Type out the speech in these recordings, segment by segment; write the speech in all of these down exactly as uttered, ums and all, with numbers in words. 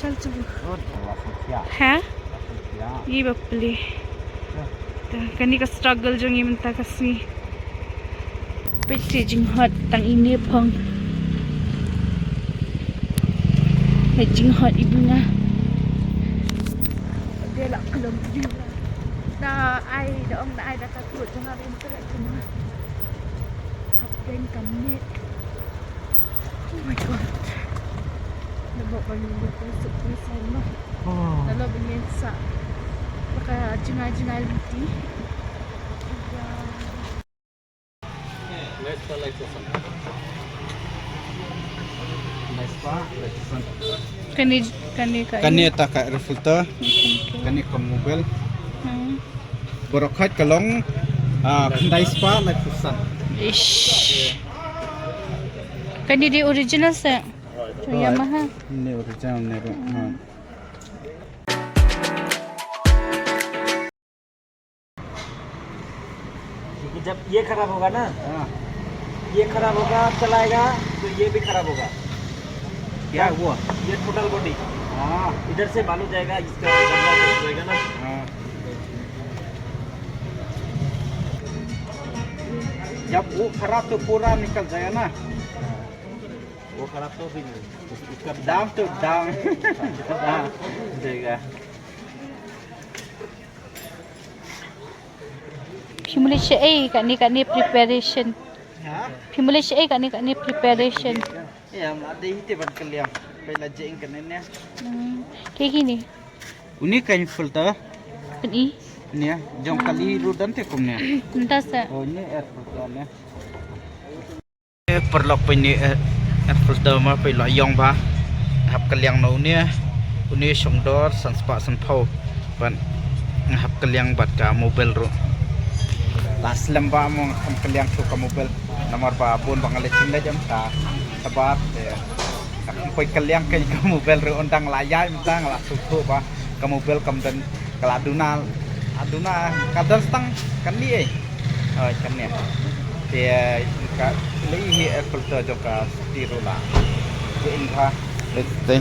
Chal chu. Ha? Ye bapli. Ta, kane ka struggle jong ngi mynta ka sngi. Peit te jinghot tang ine phong. Peit jinghot i bunga. Te la klom jinghot. Da ai da ong da ai da ka tu jong ha bin seret jong ha. Hap deng kam ni. Oh my God. Nalor ba ngin ïa poi suk poi sai ma. Nalor ba ngin sa. Baka jingai jingai lynti. Kane, kane ka. Kane ta ka air filter. Kane ka mobile. Hmm. Baroh khoit ka long, ah, khyndai spah laiphew san. Ish. Kane dei original se. Yamaha. Ne original ne ro. Hmm. Ha. क्योंकि जब ये खराब होगा ना, हाँ। ये खराब होगा, चलाएगा तो ये भी खराब होगा। क्या हुआ? ये टोटल बॉडी। हाँ। इधर से बालू जाएगा, इसका गंदा हो जाएगा ना। हाँ। जब वो खराब तो पूरा निकल जाएगा ना। वो खराब तो फिर उस-, उसका दाम तो दाम। हाँ, देगा। Phi mut leit shaei kane, kane preparation? Ha? Phi mut leit shaei kane, kane preparation? Ïa, ma dei hi te ban kylliang. Peit la jing kane ne. Hmm. Kaei kine? Une ka air filter. Pyni? Ne, jong kali ruh don te kumne. Mynta sa. Oh, une air filter ne. Paralok, peit une, eh, air filter ma, peit la ïong bha. Hap kylliang noh une, une shong dor san spah san phew. Bad nga hap kylliang bad ka mobile ruh. La slem bha mo, ngam kylliang shuh ka mobile. Namar ba bun ba nga leit sngewlem jam ta. Sabar te. Ngam poi kylliang ka mobile ruh, ong dang la ïaid mynta, nga la sngewthuh ba ka mobile kam don, ka la duna, la duna, ka don stang kan li ei. Oi, kan ne. Te ka lei hi air filter jong ka scooty ruh la. Te ing ha. Te.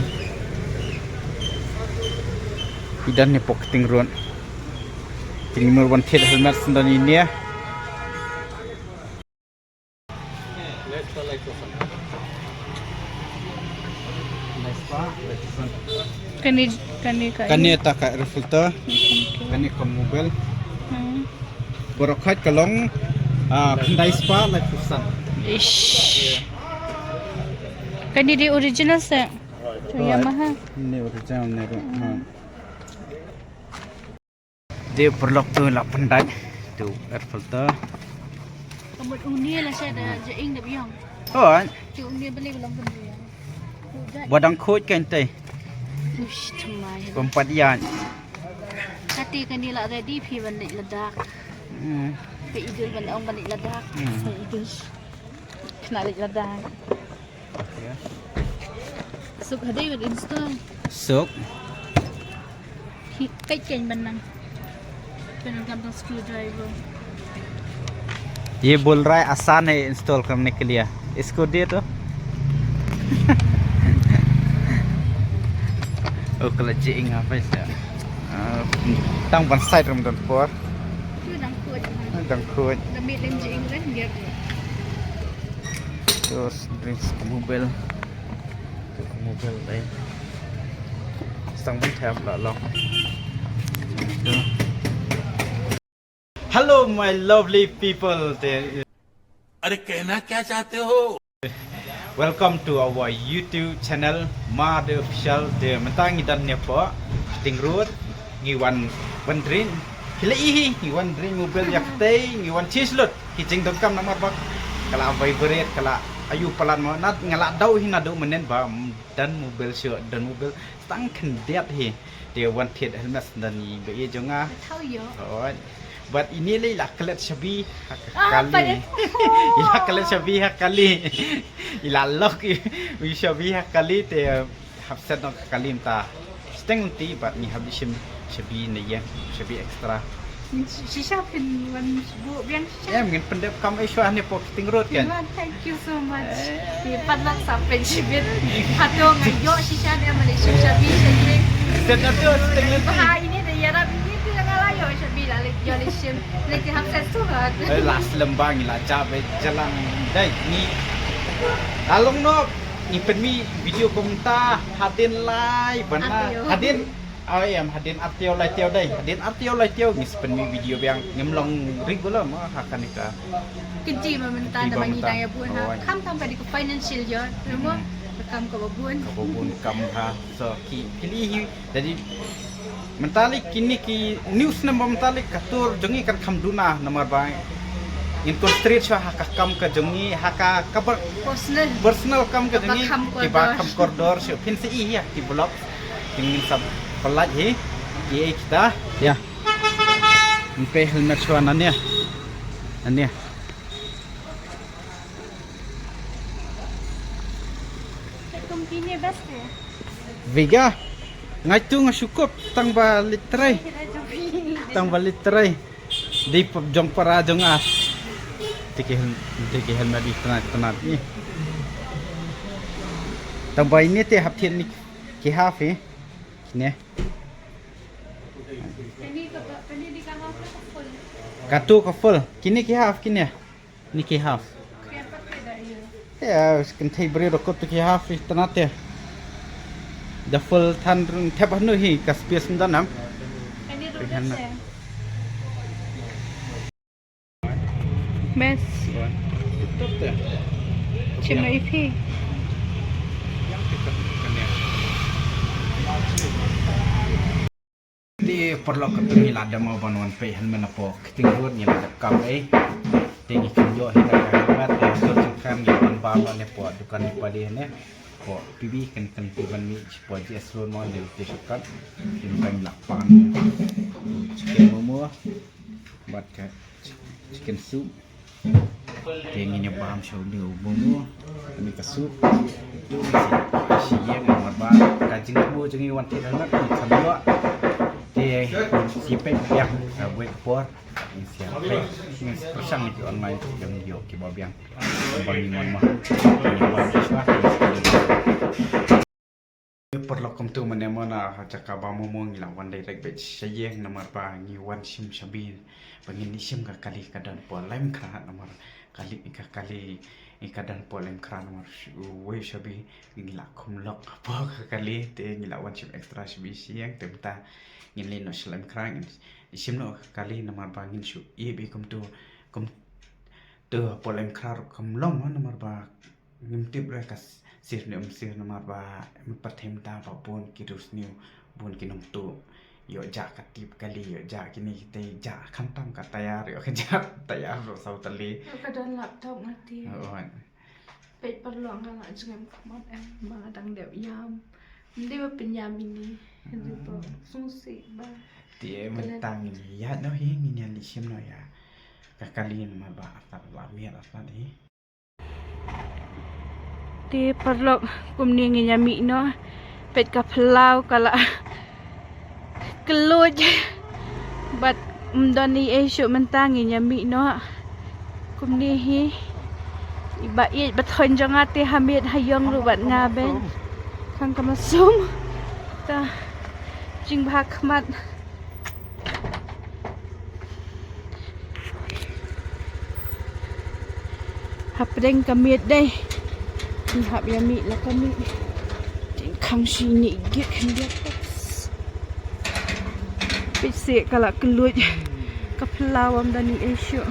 Idan ne pocketing ruh. Te ngi mut wan thied helmet shen don ine. Kane, kane ka. Kane ta ka air filter. Kane ka mobile. Hmm. Baroh khoit ka long, ah, khyndai spah laiphew san. Ish. Kane dei original se. Yamaha. Ne original ne ro. Hmm. Ha. Te paralok, tu la pyndait tu air filter. Ka mut une la sha da jing da biang. Oh. Te une ba leh ba long kane. Ba dang khuid kan te. Uish, thymmai. Bym pat ïaid. Kata kane la ready phi ban leit Ladakh. Hmm. Ka Idul ban ong ban leit Ladakh. Hmm. Ka Idul. Kane leit Ladakh. Suk hadei ban install. Suk. Hi, peit kein ban nang. Pyndonkam tang screwdriver. ये बोल रहा है आसान है इंस्टॉल करने के लिए, इसको दे दो। Oh, ka la jing ha peit sa. Ah, tang ban sait ram don por. Tu dang khuid. Dang khuid. Da mih lem jing re, biar. Terus drinks ka mobile. Ka mobile dei. Stang ban thep la long. Hello my lovely people. Te अरे कहना क्या चाहते हो? Welcome to our YouTube channel, Mad Official. Te mynta ngi don ne pdeng road, ngi wan, wan dring. Phi la i hi, ngi wan dring mobile ïa katei, ngi wan check lut. Ki jingdonkam namar ba ka la vibrate, ka la ayu palat mo. Na nga la dau hi naduh mynnin ba, mm, don mobile shuh, don mobile. Tang khyndiat hi. Te wan thied helmet shen don i ba i jong nga. Thaw ïoh. Oi. Bad ine lei la klet shabi ha ka kali. I la klet shabi ha kali. I la lok i, i shabi ha kali te hap set noh ka kali mynta. Steng ti bad ngi hap di shim shabi ne ïeng, shabi extra. Shisha phin wan buh biang shisha. Em, ngin pyndep kam ei shuwa ne poh Kiting Road kan. Thank you so much. Te pat lang sa pynshibit. Hato nga ïoh shisha ne ma leh shim shabi shabi. Set na tu, seteng leh. Ba ini da ïarap ini tu nga la ïoh shabi la leh ïoh leh shim. Leh ki hap set surat. Eh, last lembang la jab eh jalan. Dai ni. Along no ni pynmih video kumta hadien lai bana. Hadien Ai em hadien artiew laitiew dei. Hadien artiew laitiew ngi sa pynmih video biang ngim long regular mo ha kane ka. Kynti ma mynta da ba ngi dang ïa bun ha. Kham tam ka dei ka financial year. Mo ka kam kaba bun. Kaba bun kam ha. So ki pili hi. Jadi mynta lei kine ki news namar mynta lei ka tur jong ngi kan kham duna namar ba ngin concentrate shuwa ha ka kam ka jong ngi ha ka kaba personal kam ka jong ngi kiba kham kordor shuwa phin sa i ha ki vlog. Te ngin sa pynlait hi ki ei kita. Ïa. Ngin peit helmet shuwa nangne. Nangne. Vega. Ngai tu nga shu kup tang ba leit trei. Tang ba leit trei. Dei jong para jong nga. Te ki hel-, te ki helmet itynnat itynnat ni. Tang ba ine te hap thied ni ki half hi. Kine. Katu ka full. Kine ki half kine. Ni ki half. Ïa, kynthei briew da kut ki half itynnat te. Da full than thep hanu hi ka space ym don em. Best. Chim ïa phi. Te paralok, katto ngi la dep mo ban wan peit helmet napoh Kiting Road, ngi la dep kam ei. Te ngi kynjoh hi da ka helmet, te dur jingkren ngi wan bam ne poh dukan ni padi ne. Poh P B kan kan pu ban mih poh G S Road mo ne te shortcut. Te ngi la pan chicken momo bad ka chicken soup. Te ngin ïa bam sha une u momo. Une ka soup. Shi ïeng namar ba ka jingthmu jong ngi wan thied hangne ngi kham ïoh. Te shi peit biang ka wei ka por. Ngi sa peit ngi sa pyrshang ïa ki online te ngin ïoh kiba biang. Ba ngin wan ma. Ngi wan shuwa. Paralok, kumtu mynne mo na ha jaka ba momo ngi la wan direct beit sha ïing namar ba ngi wan shim shabi ba ngin ïa shim ka kali ka don poh Laitkynrad namar kali ka kali ka don poh Laitkynrad namar uwei u shabi ngi la khum lok hapoh ka kali te ngi la wan shim extra shabi sha ïing te mynta ngin leit noh sha Laitkynrad ngin ïa shim noh ka kali namar ba ngin shu ïa bi kumtu kumtu hapoh Laitkynrad kam long namar ba Ngim tip re ka sir ne um sir namar ba em pat them ta ba bun ki riewsniew bun ki nongtuh. Ïoh jah ka tip kali ïoh jah kine kitei jah khamtam ka tayar ïoh ka jah tayar ruh saw tylli. Ïoh ka don laptop nga tip. Oh. Peit paralok nga la jngai khmat em ba nga dang dep ïam. Ym dei ba pynïam ine. Hynrei ba sngewsih ba. Te mynta ngin ïaid noh hi ngin ïa leit shim noh ïa ka kali namar ba artat la miet artat hi. Te paralok kumne ngin ïa mih noh. Peit ka phyllaw ka la kylluid bad ym don ei ei shuh mynta ngin ïa mih noh. Kumne hi i ba ïeit ba thoiñ jong nga te ha miet ha ïong ruh bad nga beiñ. Khang ka masum. Ta jingbha khmat. Hapdeng ka miet dei. Ngi hap ïa mih la ka mih. Dei khang shi ni git khyndiat. Peit seh ka la kylluid. Ka phyllaw ym don ei ei shuh.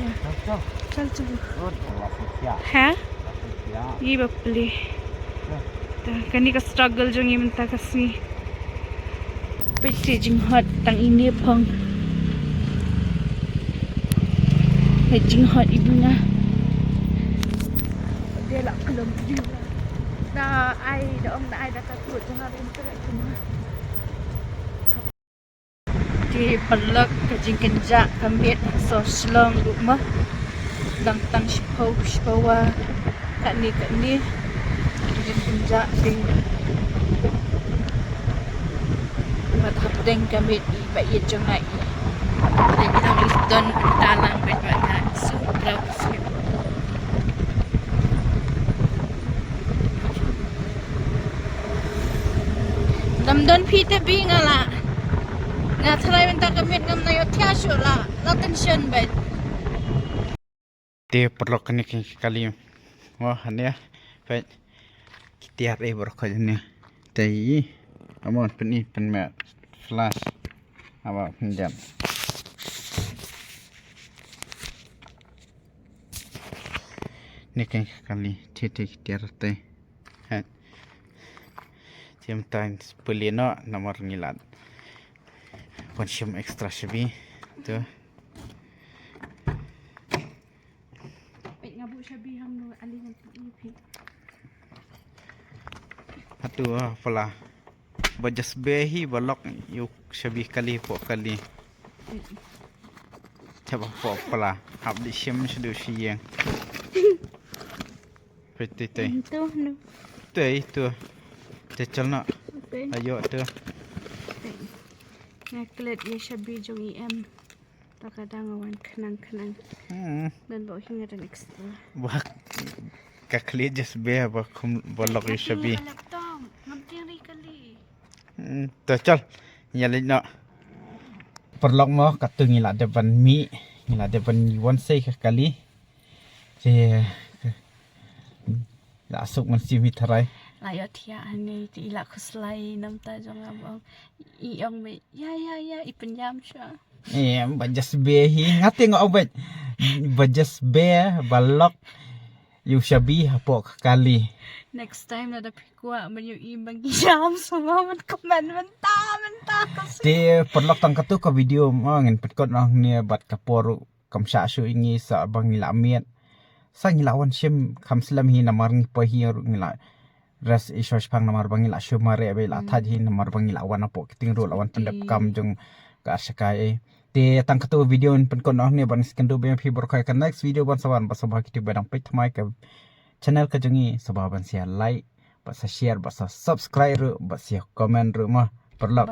Ïa. Chal, chal. Chal, chal. Road la sih sia. Ha? La sih sia. Ngi ba pli. Sia. Ta, kane ka struggle jong ngi mynta ka sngi. Peit seh jinghot tang ine phong. Peit jinghot i buna. Dei la klom ju. Da ai, da ong da ai da ka tuh jong nga ba internet jong nga. Te paralok ka jingkynjah ka miet ha Sohshlong ruh mo. Dang tang shiphew shiphew wa katne katne. Ka jingkynjah te. Bad hapdeng ka miet i ba ïeit jong nga i. Te ki dang i don bynta lang bad ba nga su prau sngewbha. Dam don phi te bi nga la. Nga tharai mynta ka miet ngam na ïoh thiah shuh la. La tension bad. Te paralok kane ka kali. Wah, ne. Peit. Ki tiar eh baroh ka ne. Te i. Amon pyn i pynmih flash. Aba pynjam. Ne ka kali. Te te ki tiar te. Heh. Te mynta pynleit noh namar ngi la wan shim extra shabi. Tu. Peit nga buh shabi hangno, ale ngan pyni phi. Hato, ah, pala. Ba just be hi ba lock ïa u shabi kali hapoh kali. Te ba hapoh pala. Hap dei shim shaduh shi ïing. Peit, te, te. Ito, no. Te, ito. Te chal na. Ito. Ayo, ito. Te. Nga klet ïa shabi jong i em. Ta ka dang wan khnang khnang. Hmm. Dan ba u hi nga dan extra. Ba ka klet just be ba khum ba lock ïa shabi. Ngam tieng ri kali. Hmm, to chal. Ïa leit noh. Paralok mo, katto ngi la dep ban mih, ngi la dep ban wan sei ka kali. Te la suk mynsiem hi tharai. La ïoh thiah hangne te i la khuslai namta jong nga ba ong. I ong me, ïa, ïa, ïa, i pynïam shuwa. Eh, ba just be hi, nga te nga ong ba, ba just be, ba lock ïa u shabi hapoh ka kali. Next time lada phi kwah ban ïohi ba ngi ïam shuwa ban comment mynta, mynta ka shu. Te paralok tang katto ka video mo ngin pynkut noh hangne bad ka por ruh kam shah shuh ïa ngi sa ba ngi la miet. Sa ngi la wan shim kham slem hi namar ngi poi hi ruh ngi la rest i shuwa shipang namar ba ngi la shu mareh ba i la thait hi namar ba ngi la wan hapoh ki tieng ruh la wan pyndep kam jong ka ar shakai eh. Te tang katto video in pynkut noh hangne ban sngewthuh biang phi baroh ka next video ban sa wan ba sa ba kito ba dang peit thymmai ka channel ka jong ngi sa ba ban sa like ba sa share ba sa subscribe ruh ba sa comment ruh mo paralok.